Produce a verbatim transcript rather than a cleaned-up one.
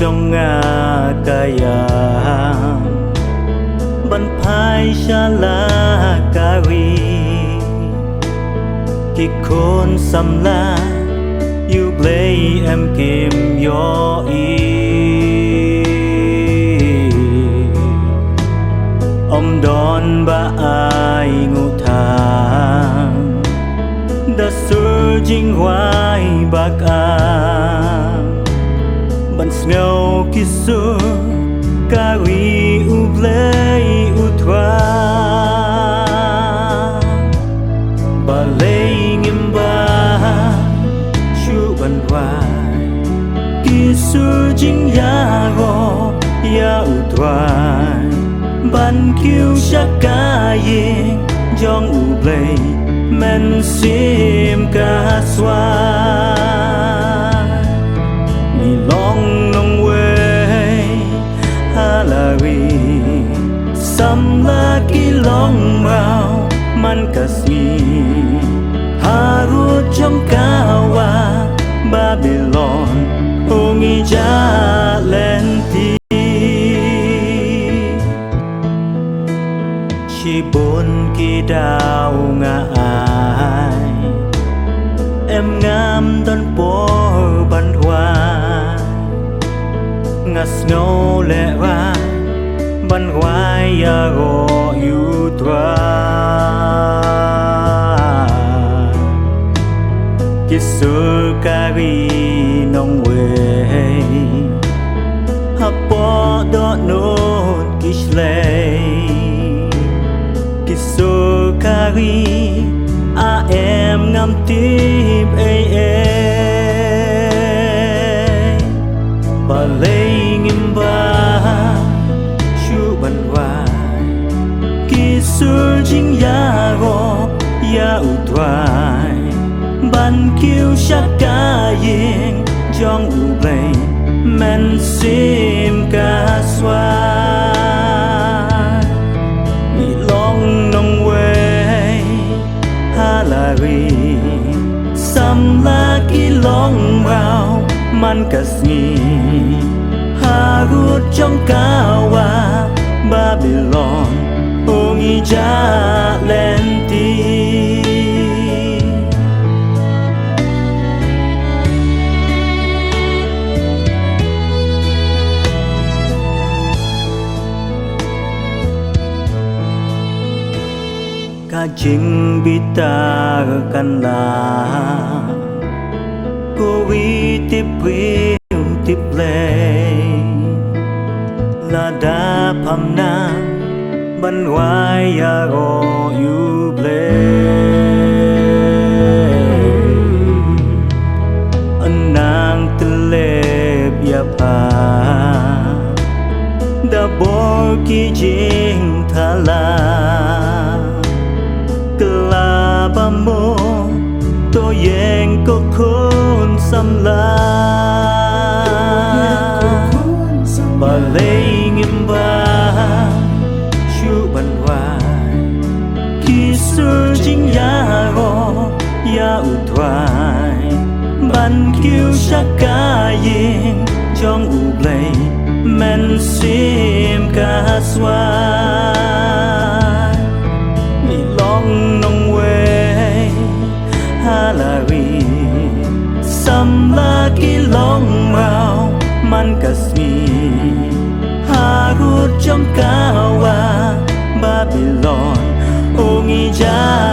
jong nga ka ïam ban phai sha la ka ri. Ki khun samla ïa U Blei em kim ïohi. Ym don ba ai nguh than da sur jingrwai ba kam ban sngew ki sur ka ri U Blei U Trai. Balei ngim bam shuh ban rwai ki sur jingïaroh ïa U Trai, ban kiew sha ka ïing jong U Blei mynsiem ka swai. Ngi long nongwei ha la ri, samla ki long mraw man ka sngi. Harud jong ka wah Babilon u ngi jah lynti. Shibun ki daw nga ai em ngam don por ban rwai. Nga sngew lehrain ban rwai ïaroh ïa U Trai. Ki sur ka ri nongwei hapoh dohnud ki shlei. Ki sur ka ri, a em ngam tip ei ei. Balei ngim bam shuh ban rwai ki sur jingïaroh ïa U Trai, ban kiew sha ka ïing jong U Blei mynsiem ka swai. Ngi long nongwei ha la ri, samla ki long mraw man ka sngi. Harud jong ka wah Babilon u ngi jah lynti. Ka jingbitar kan lah, ko ri tip briew tip Blei. Lada pham nang ban rwai ïaroh ïa U Blei, nang tyllep ïa pha da bor ki jingthala. Kylla ba mo, to ïeng ko khun samla. Balei ngim bam shuh ban rwai ki sur jingïaroh ïa U Trai, ban kiew sha ka ïing jong U Blei mynsiem ka swai. Ngi long nongwei ha la ri, samla ki long mraw man ka sngi. Harud jong ka wah Babilon u ngi jah